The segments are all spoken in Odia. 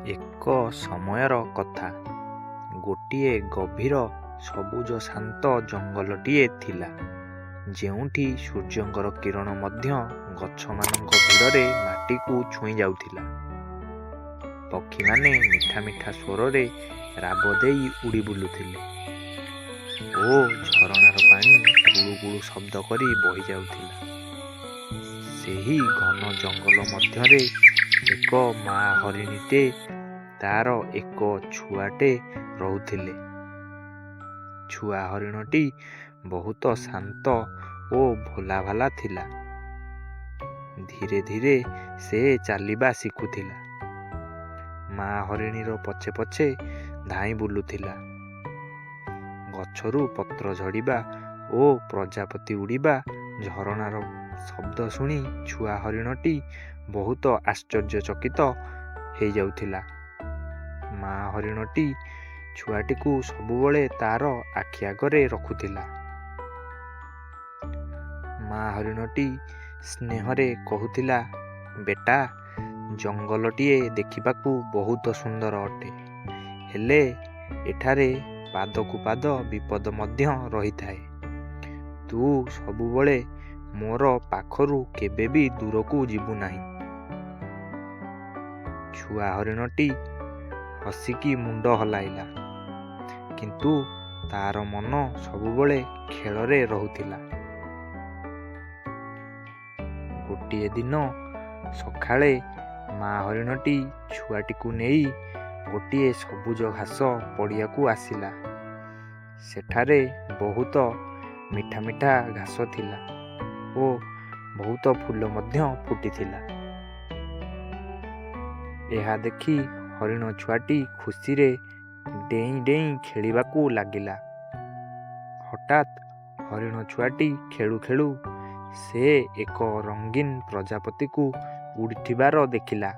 ଏକ ସମୟର କଥା। ଗୋଟିଏ ଗଭୀର ସବୁଜ ଶାନ୍ତ ଜଙ୍ଗଲଟିଏ ଥିଲା, ଯେଉଁଠି ସୂର୍ଯ୍ୟଙ୍କର କିରଣ ମଧ୍ୟ ଗଛମାନଙ୍କ ଭିଡ଼ରେ ମାଟିକୁ ଛୁଇଁଯାଉଥିଲା। ପକ୍ଷୀମାନେ ମିଠା ମିଠା ସ୍ୱରରେ ରାବ ଦେଇ ଉଡ଼ି ବୁଲୁଥିଲେ ଓ ଝରଣାର ପାଣି କୁଳୁ କୁଳୁ ଶବ୍ଦ କରି ବହିଯାଉଥିଲା। ସେହି ଘନ ଜଙ୍ଗଲ ମଧ୍ୟରେ ଏକ ମା ହରିଣୀଟେ ତାର ଏକ ଛୁଆଟେ ରହୁଥିଲେ। ଛୁଆ ହରିଣଟି ବହୁତ ଶାନ୍ତ ଓ ଭୋଲାଭାଲା ଥିଲା। ଧୀରେ ଧୀରେ ସେ ଚାଲିବା ଶିଖୁଥିଲା। ମା ହରିଣୀର ପଛେ ପଛେ ଧାଇଁ ବୁଲୁଥିଲା। ଗଛରୁ ପତ୍ର ଝଡ଼ିବା ଓ ପ୍ରଜାପତି ଉଡ଼ିବା, ଝରଣାର ଶବ୍ଦ ଶୁଣି ଛୁଆ ହରିଣଟି ବହୁତ ଆଶ୍ଚର୍ଯ୍ୟଚକିତ ହେଇଯାଉଥିଲା। ମା ହରିଣଟି ଛୁଆଟିକୁ ସବୁବେଳେ ତାର ଆଖି ଆଗରେ ରଖୁଥିଲା। ମା ହରିଣଟି ସ୍ନେହରେ କହୁଥିଲା, "ବେଟା, ଜଙ୍ଗଲଟିଏ ଦେଖିବାକୁ ବହୁତ ସୁନ୍ଦର ଅଟେ, ହେଲେ ଏଠାରେ ପାଦକୁ ପାଦ ବିପଦ ମଧ୍ୟ ରହିଥାଏ। ତୁ ସବୁବେଳେ ମୋର ପାଖରୁ କେବେବି ଦୂରକୁ ଯିବୁ ନାହିଁ।" ଛୁଆ ହରିଣଟି ହସିକି ମୁଣ୍ଡ ହଲାଇଲା, କିନ୍ତୁ ତାର ମନ ସବୁବେଳେ ଖେଳରେ ରହୁଥିଲା। ଗୋଟିଏ ଦିନ ସକାଳେ ମା ହରିଣଟି ଛୁଆଟିକୁ ନେଇ ଗୋଟିଏ ସବୁଜ ଘାସ ପଡ଼ିଆକୁ ଆସିଲା। ସେଠାରେ ବହୁତ ମିଠା ମିଠା ଘାସ ଥିଲା ଓ ବହୁତ ଫୁଲ ମଧ୍ୟ ଫୁଟିଥିଲା। ଏହା ଦେଖି ହରିଣ ଛୁଆଟି ଖୁସିରେ ଡେଇଁ ଡେଇଁ ଖେଳିବାକୁ ଲାଗିଲା। ହଠାତ୍ ହରିଣ ଛୁଆଟି ଖେଳୁ ଖେଳୁ ସେ ଏକ ରଙ୍ଗୀନ ପ୍ରଜାପତିକୁ ଉଡ଼ୁଥିବାର ଦେଖିଲା।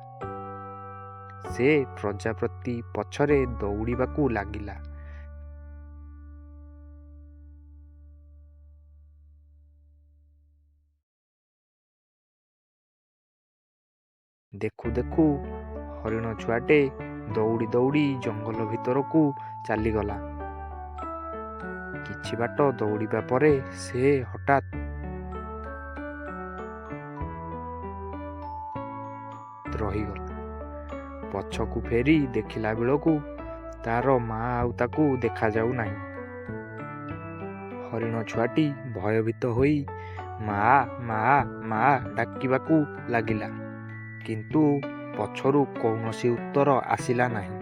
ସେ ପ୍ରଜାପତି ପଛରେ ଦୌଡ଼ିବାକୁ ଲାଗିଲା। ଦେଖୁ ଦେଖୁ ହରିଣ ଛୁଆଟେ ଦୌଡ଼ି ଦୌଡ଼ି ଜଙ୍ଗଲ ଭିତରକୁ ଚାଲିଗଲା। କିଛି ବାଟ ଦୌଡ଼ିବା ପରେ ସେ ହଠାତ୍ ରହିଗଲା। ପଛକୁ ଫେରି ଦେଖିଲା ବେଳକୁ ତାର ମା ଆଉ ତାକୁ ଦେଖାଯାଉ ନାହିଁ। ହରିଣ ଛୁଆଟି ଭୟଭୀତ ହୋଇ ମା, ମା, ମା ଡାକିବାକୁ ଲାଗିଲା, କିନ୍ତୁ ପଛରୁ କୌଣସି ଉତ୍ତର ଆସିଲା ନାହିଁ।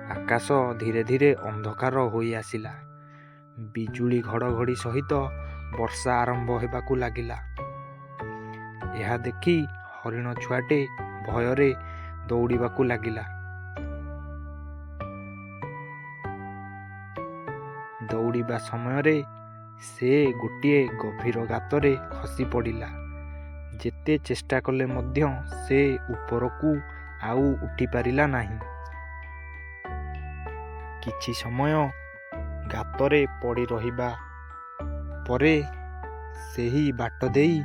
ଆକାଶ ଧୀରେ ଧୀରେ ଅନ୍ଧକାର ହୋଇଆସିଲା। ବିଜୁଳି ଘଡ଼ଘଡ଼ି ସହିତ ବର୍ଷା ଆରମ୍ଭ ହେବାକୁ ଲାଗିଲା। ଏହା ଦେଖି ହରିଣ ଛୁଆଟେ ଭୟରେ ଦୌଡ଼ିବାକୁ ଲାଗିଲା। ଦୌଡ଼ିବା ସମୟରେ ସେ ଗୋଟିଏ ଗଭୀର ଗାତରେ ଖସି ପଡ଼ିଲା। ଯେତେ ଚେଷ୍ଟା କଲେ ମଧ୍ୟ ସେ ଉପରକୁ ଆଉ ଉଠିପାରିଲା ନାହିଁ। କିଛି ସମୟ ଗାତରେ ପଡ଼ି ରହିବା ପରେ ସେହି ବାଟ ଦେଇ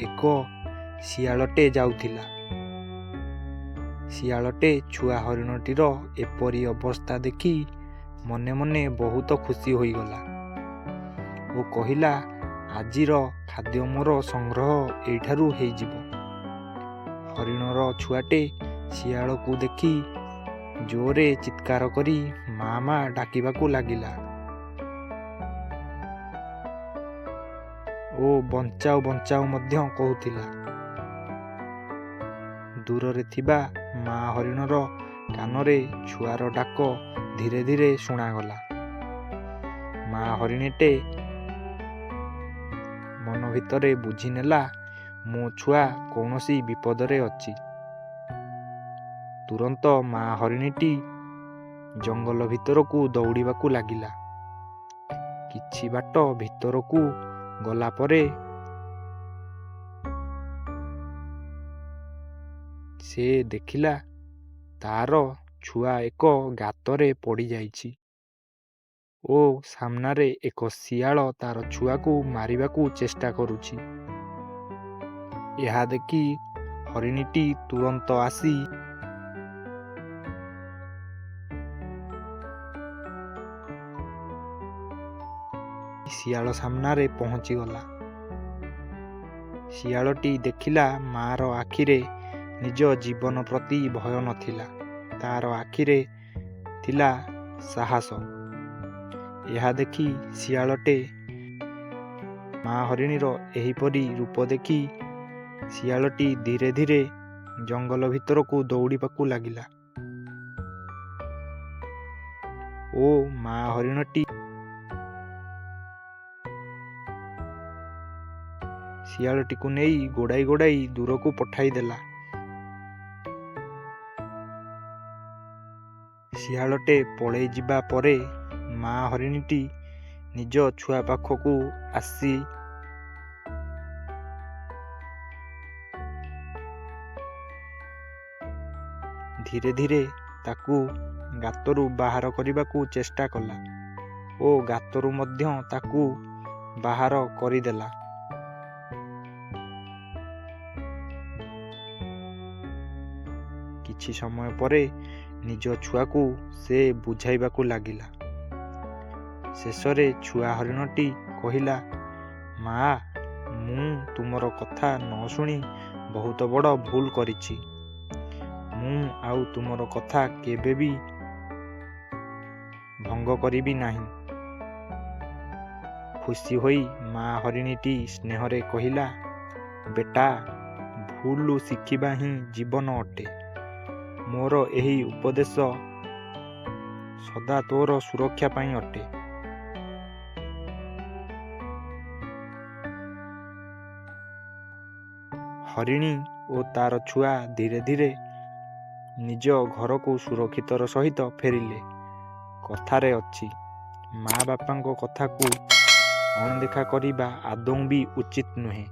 ଏକ ଶିଆଳଟେ ଯାଉଥିଲା। ଶିଆଳଟେ ଛୁଆ ହରିଣଟିର ଏପରି ଅବସ୍ଥା ଦେଖି ମନେ ମନେ ବହୁତ ଖୁସି ହୋଇଗଲା ଓ କହିଲା, "ଆଜିର ଖାଦ୍ୟ ମୋର ସଂଗ୍ରହ ଏଇଠାରୁ ହେଇଯିବ।" ହରିଣର ଛୁଆଟେ ଶିଆଳକୁ ଦେଖି ଜୋରରେ ଚିତ୍କାର କରି ମା ମା ଡାକିବାକୁ ଲାଗିଲା ଓ ବଞ୍ଚାଅ ବଞ୍ଚାଅ ମଧ୍ୟ କହୁଥିଲା। ଦୂରରେ ଥିବା ମା ହରିଣର କାନରେ ଛୁଆର ଡାକ ଧୀରେ ଧୀରେ ଶୁଣାଗଲା। ମା ହରିଣୀଟେ ମନ ଭିତରେ ବୁଝିନେଲା, ମୋ ଛୁଆ କୌଣସି ବିପଦରେ ଅଛି। ତୁରନ୍ତ ମା ହରିଣୀଟି ଜଙ୍ଗଲ ଭିତରକୁ ଦୌଡ଼ିବାକୁ ଲାଗିଲା। କିଛି ବାଟ ଭିତରକୁ ଗଲା ପରେ ସେ ଦେଖିଲା, ତାର ଛୁଆ ଏକ ଗାତରେ ପଡ଼ିଯାଇଛି ଓ ସାମ୍ନାରେ ଏକ ଶିଆଳ ତାର ଛୁଆକୁ ମାରିବାକୁ ଚେଷ୍ଟା କରୁଛି। ଏହା ଦେଖି ହରିଣୀଟି ତୁରନ୍ତ ଆସି ଶିଆଳ ସାମ୍ନାରେ ପହଞ୍ଚିଗଲା। ଶିଆଳଟି ଦେଖିଲା ମାଆର ଆଖିରେ ନିଜ ଜୀବନ ପ୍ରତି ଭୟ ନଥିଲା, ତାର ଆଖିରେ ଥିଲା ସାହସ। ଏହା ଦେଖି ଶିଆଳଟେ ମା ହରିଣୀର ଏହିପରି ରୂପ ଦେଖି ଶିଆଳଟି ଧୀରେ ଧୀରେ ଜଙ୍ଗଲ ଭିତରକୁ ଦୌଡ଼ିବାକୁ ଲାଗିଲା ଓ ମା ହରିଣଟି ଶିଆଳଟିକୁ ନେଇ ଗୋଡ଼ାଇ ଗୋଡ଼ାଇ ଦୂରକୁ ପଠାଇଦେଲା। ଶିଆଳଟେ ପଳେଇ ଯିବା ପରେ ମା ହରିଣୀଟି ନିଜ ଛୁଆ ପାଖକୁ ଆସି ଧୀରେ ଧୀରେ ତାକୁ ଗାତରୁ ବାହାର କରିବାକୁ ଚେଷ୍ଟା କଲା ଓ ଗାତରୁ ମଧ୍ୟ ତାକୁ ବାହାର କରିଦେଲା। କିଛି ସମୟ ପରେ ନିଜ ଛୁଆକୁ ସେ ବୁଝାଇବାକୁ ଲାଗିଲା। ଶେଷରେ ଛୁଆ ହରିଣଟି କହିଲା, ମାଆ, ମୁଁ ତୁମର କଥା ନ ଶୁଣି ବହୁତ ବଡ଼ ଭୁଲ କରିଛି। ମୁଁ ଆଉ ତୁମର କଥା କେବେ ବି ଭଙ୍ଗ କରିବି ନାହିଁ। ଖୁସି ହୋଇ ମା ହରିଣୀଟି ସ୍ନେହରେ କହିଲା, ବେଟା, ଭୁଲରୁ ଶିଖିବା ହିଁ ଜୀବନ ଅଟେ। ମୋର ଏହି ଉପଦେଶ ସଦା ତୋର ସୁରକ୍ଷା ପାଇଁ ଅଟେ। ହରିଣୀ ଓ ତାର ଛୁଆ ଧୀରେ ଧୀରେ ନିଜ ଘରକୁ ସୁରକ୍ଷିତର ସହିତ ଫେରିଲେ। କଥାରେ ଅଛି, ମା ବାପାଙ୍କ କଥାକୁ ଅଣଦେଖା କରିବା ଆଦୌ ବି ଉଚିତ ନୁହେଁ।